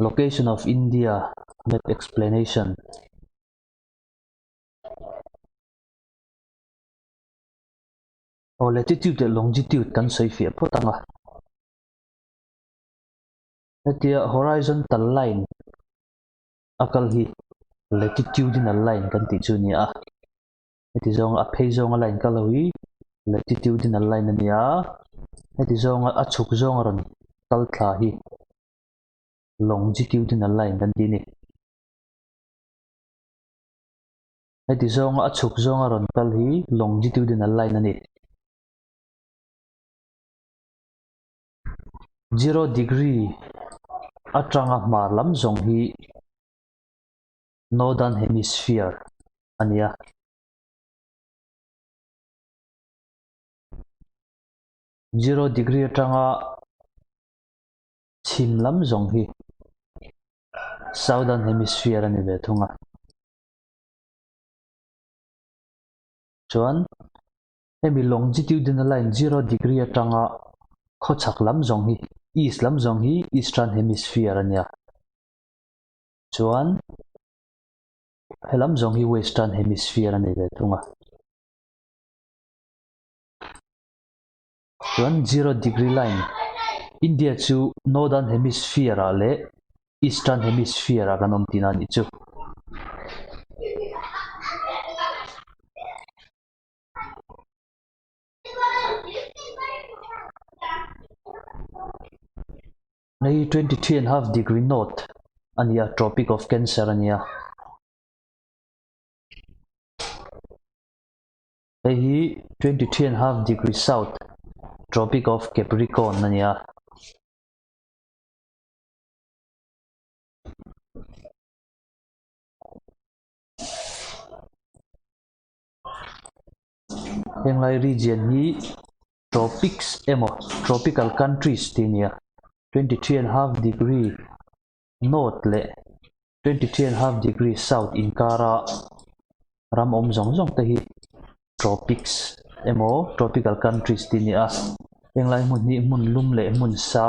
Location of India map explanation. Aw latitude leh longitude kan sawi fiah phawt ang a. Hetia horizontal line a kal hi latitudinal line kan tih chu a ni a. Heti zawnga a phei zawnga line kal ho hi latitudinal line a ni a. Heti zawnga a chhuk zawnga rawn kal thla hi longitudinal line kan tih a ni. Heti zawnga a chhuk zawnga rawn kal hi longitudinal line a ni. Zero degree atanga hmar lam zawng hi northern hemisphere a ni a. Zero degree atanga chhim lam zawng hi southern hemisphere a ni ve thung a. Chuan hemi longitudinal line zero degree atanga khawchhak lam zawng hi east lam zawng hi eastern hemisphere a nia. Chuan helam zawng hi western hemisphere a ni ve thung a. Chuan zero degree line India chu northern hemisphere ah leh eastern hemisphere ah kan awm tihna a nih chu. Hei 23.5 degree north a ni a, Tropic of Cancer a ni a. Hei hi 23.5 degree south, Tropic of Capricorn a ni a. Henglai region hi tropics emaw tropical countries tih a ni a, 23.5 degree north leh 23.5 degree south inkara ram awm zawng zawng te hi tropics emaw tropical countries tih a ni a, henglai hmun hi hmun lum leh hmun sa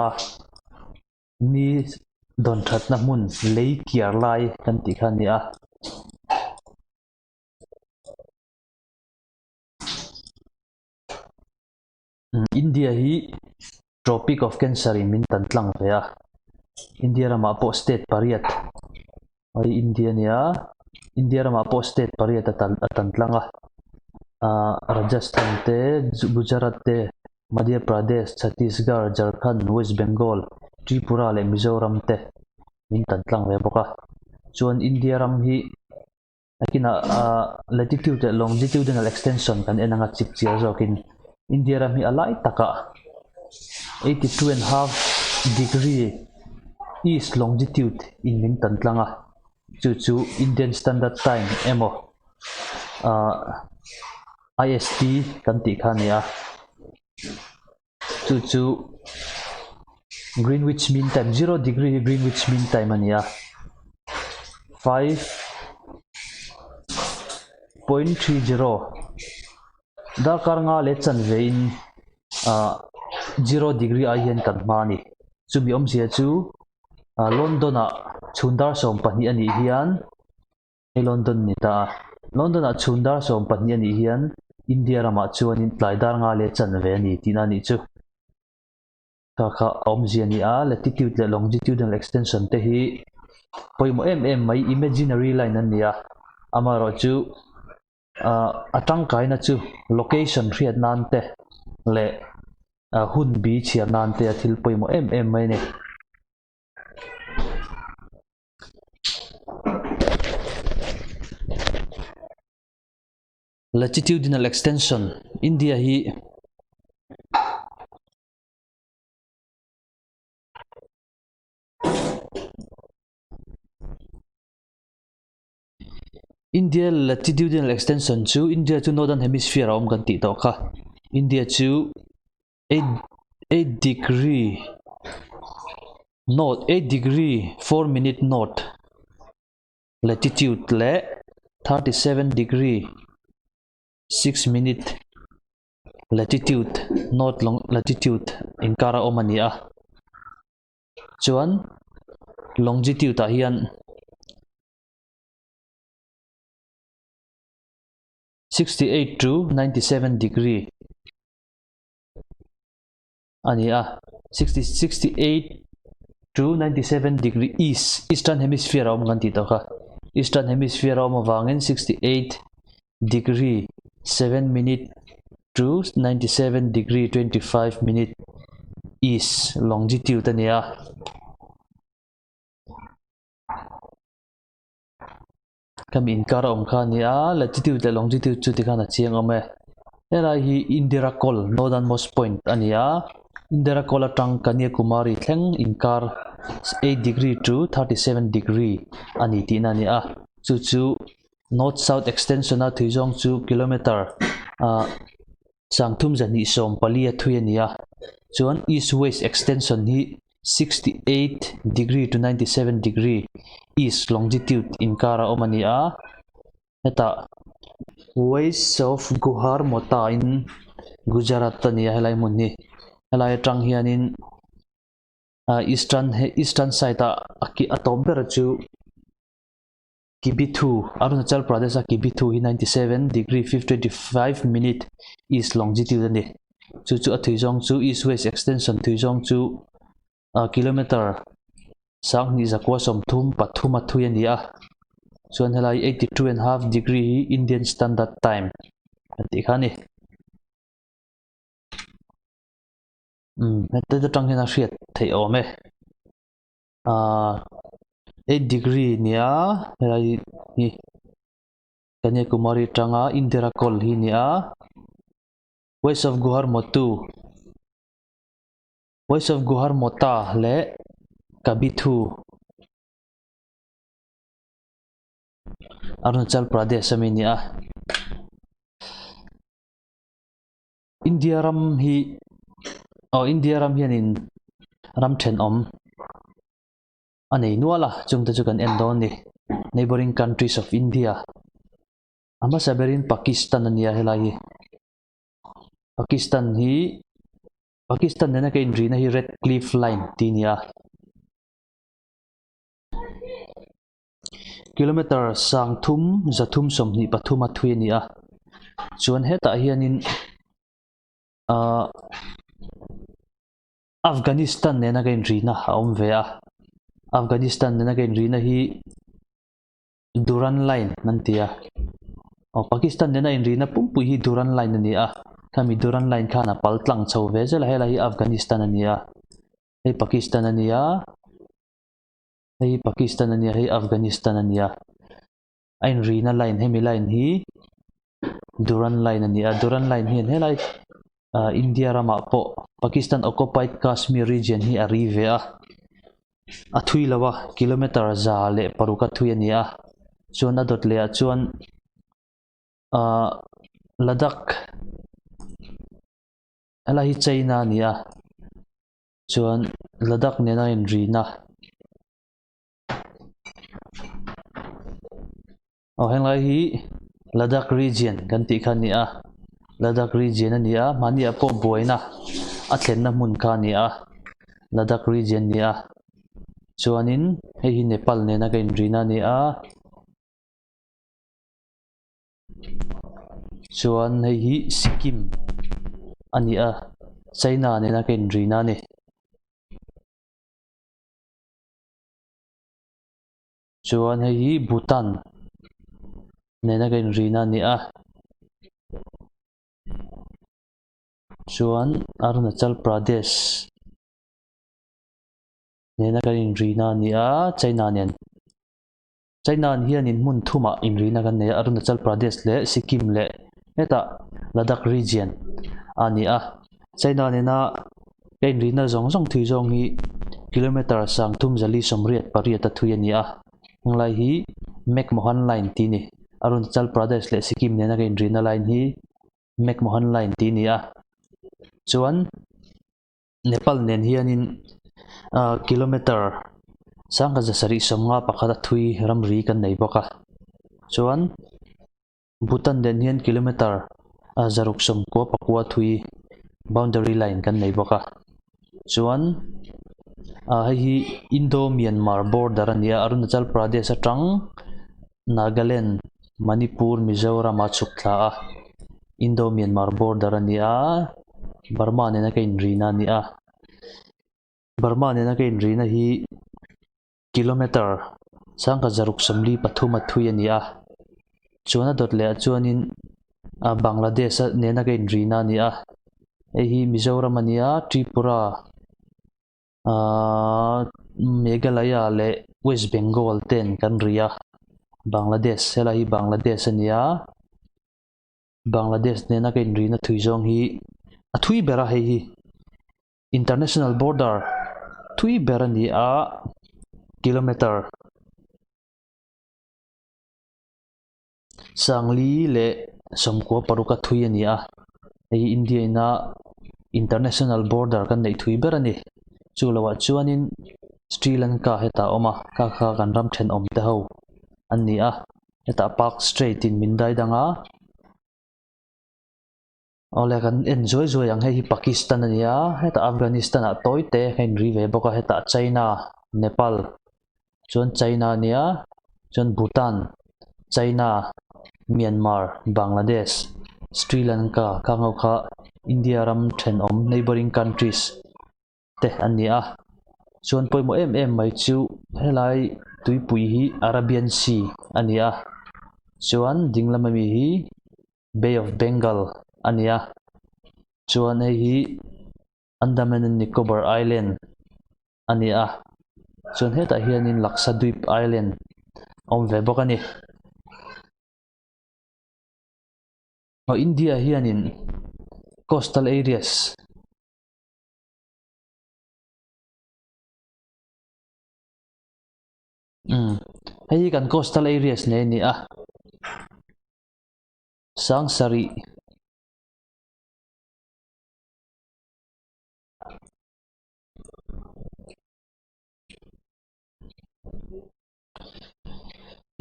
ni dawn thatna hmun lei kiar lai kan tih kha a ni a. India hi Tropic of Cancer in min tan tlang ve a, India ramah pawh state pariat hei India a nia, India ramah pawh state pariat a tan a tan tlang a, ah Rajasthan te, Gujarat te, Madhya Pradesh, Chhattisgarh, Jharkhand, West Bengal, Tripura leh Mizoram te min tan tlang ve bawk a, chuan India ram hi. Nakinah ah latitude leh longitudinal extension kan en anga chip chiar zawkin India ram hi a lai takah 82.5 degree east longitude in min tan tlang a, chu chu Indian Standard Time emaw ah IST kan tih kha a ni a, chu chu Greenwich Mean Time zero degree hi Greenwich Mean Time a ni a 5.30 darkar nga leh chanve in ah zero degree ai hian kan hma a ni chumi awmzia chu ah London ah chhun dar 12 a nih hian. Hei London ni ta a, London ah chhun dar 12 a nih hian India ramah chuanin tlai dar nga leh chanve a ni tihna a nih chu. Kha kha a awmzia a ni a, latitude leh longitudinal extension te hi pawimawh em em mai imaginary line an ni a, amaherawhchu ah a tangkaina chu location hriat nan te leh hun bi chhiar nan te a thil pawimawh em em mai a ni. Latitudinal extension India hi India latitudinal extension chu India chu northern hemisphere a awm kan tih tawh kha India chu 8 degree north 8 degree 4 minute north latitude leh 37 degree 6 minute latitude north long latitude inkar a awm a ni a chuan. Longitude ah hian 68 to 97 degree a ni a, 68 to 97 degree east, eastern hemisphere a awm kan tih tawh kha, eastern hemisphere a awm avangin 68 degree 7 minute to 97 degree 25 minute east longitude a ni a. Khami inkar a awm kha a ni a, latitude leh longitude chu tikhan a chiang awm e. Helai hi Indira Col, northern most point a ni a, Indira Col atang Kanyakumari thleng inkar 8 degree to 37 degree a ni tihna a ni a, chu chu north south extension a thui zawng chu kilometer ah sangthum zahnih 14 a thui a ni a, chuan east west extension hi 68 degree to 97 degree east longitude inkar a awm a ni a, hetah west of Guhar Mota in Gujarat a ni a helai hmun hi, helai atang hianin ah eastern eastern side ah a tawp ber chu Kibithu Arunachal Pradesh a Kibithu hi 97 degree 55 minute east longitude a ni. Chu chu a thui zawng chu east west extension thui zawng chu ah kilometer sanghnih zakua 33 a thui a ni a. Chuan helai 82.5 degree hi Indian Standard Time kan tih kha a ni. Umm hete atang hian a hriat theih awm e. Ahh 8 degree nia helai hi Kanyakumari atanga Indira Col hi nia West of Guhar Motu West of Guhar Mota leh Kabithu Arunachal Pradesh ami nia India ram hi aw India ram hianin ram thenawm a nei nual a chungte chu kan en dawn a ni neighbouring countries of India a hmasa berin Pakistan a nia helai hi Pakistan hi Pakistan nena ka inrihna hi red cliff line tih a ni a. Kilometer 3 323 a thui a ni a chuan hetah hianin ahh Afghanistan nena ka inrihna a awm ve a Afghanistan nena ka inrihna hi Duran line an ti a aw Pakistan nena inrihna pumpui hi Duran line a ni a khami Duran line khan a pal tlang chho ve zel a helai hi Afghanistan a ni a hei Pakistan a ni a. Hei Pakistan a nia hei Afghanistan a nia a inrina line hemi line hi Duran line a ni a Duran line hian helai ah India ramah pawh Pakistan occupied Kashmir region hi a ri ve a a thui lo a kilometer 106 a thui a ni a chuan a dawt leh ah chuan ah Ladakh helai hi China a ni a. Chuan Ladakh nena inrina aw henglai hi Ladakh region kan tih kha a ni a Ladakh region a ni a mahni ah pawh buaina a thlenna hmun kha a ni a Ladakh region a ni a chuanin hei hi Nepal nena ka inrina a ni a. Chuan hei hi Sikkim a ni a China nena ka inrina a ni. Chuan hei hi Bhutan nena ka inrina a ni a. Chuan Arunachal Pradesh nena kan inrina a ni a China nen. China an hianin hmun thumah inrihna kan nei a, Arunachal Pradesh leh Sikkim leh hetah Ladakh region a ni a. China nena ka inrihna zawng zawng thui zawng hi kilometer 3488 a thui a ni a. Henglai hi McMahon Line tih a ni. Arunachal Pradesh leh Sikkim nena ka inrihna line hi McMahon Line tih a ni a. Chuan. Nepal nen hianin ah kilometer 1751 a thui ramri kan nei bawk a chuan Bhutan nen hian kilometer 694 thui boundary line kan nei bawk a chuan. Ah hei hi Indo Myanmar border a ni a Arunachal Pradesh atang Nagaland Manipur Mizoram a chhuk thla a Indo Myanmar border a ni a Burma nena ka inrina a ni a Burma nena ka inrina hi kilometer sangkhat zaruk 43 a thui a ni a chuan a dawt leh ah chuanin ah Bangladesh a nena ka inrina a ni a hei hi Mizoram a ni a Tripura ahh Meghalaya leh West Bengal ten kan ri a Bangladesh helai hi Bangladesh a ni a Bangladesh nena ka inrina thui zawng hi a thui ber a hei hi. International border thui ber a ni a, kilometer 416 a thui a ni a, hei hi India ina international border kan neih thui ber a ni. Chu loah chuanin Sri Lanka hetah a awm a, kha kha kan ram thenawm te ho an ni a, hetah Park Strait in min dai dang a. Awle kan en zuai zuai ang hei hi Pakistan a ni a hetah Afghanistan ah tawi te a inri ve bawk a hetah China Nepal chuan China a nia chuan Bhutan China Myanmar Bangladesh Sri Lanka khang ho kha India ram thenawm neighbouring countries te an ni a chuan pawimawh em em mai chu helai tuipui hi Arabian Sea a ni a chuan ding lam ami hi. Bay of Bengal a ni a chuan hei hi Andaman and Nicobar Island a ni a chuan hetah hianin Lakshadweep Island a awm ve bawk a ni. Aw India hianin coastal areas umm hei hi kan coastal areas nei a ni a. 7,000.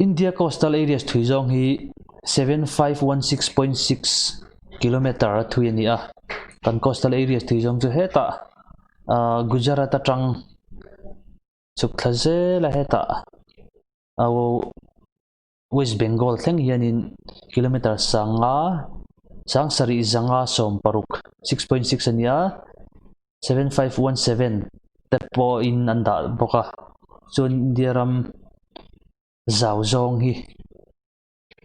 India coastal areas thui zawng hi 7516.6 kilometer a thui a ni a kan coastal areas thui zawng chu hetah ah Gujarat atang chhuk thla zel a hetah aw West Bengal thleng hianin kilometer sanga 7616, 6.6 a ni a, 7517 te pawhin an dah bawk a, chuan India ram zau zawng hi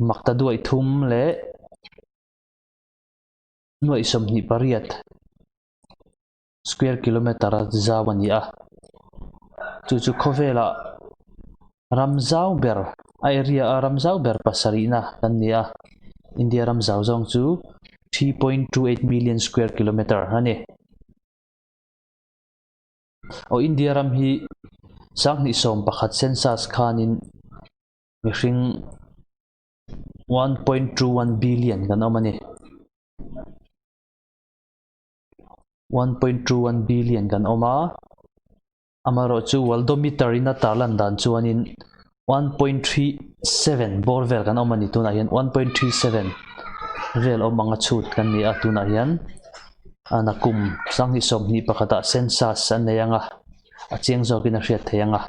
makta duai thum leh nuaih 28 square kilometer a zau a ni a chu chu khawvelah ram zau ber a area a ram zau ber pasarihna kan ni a India ram zau zawng chu 3.28 million square kilometer a ni. Aw India ram hi 2011 census khanin mihring 1.21 billion kan awm a ni. 1.21 billion kan awm a amaherawh chu worldometer in a tarlan dan chuanin 1.37 bawr vel kan awm a ni tunah hian 1.37 vel awm anga chhut kan ni a tunah hian a nakum 2021 ah census an nei ang a a chiang zawkin a hriat theih ang a.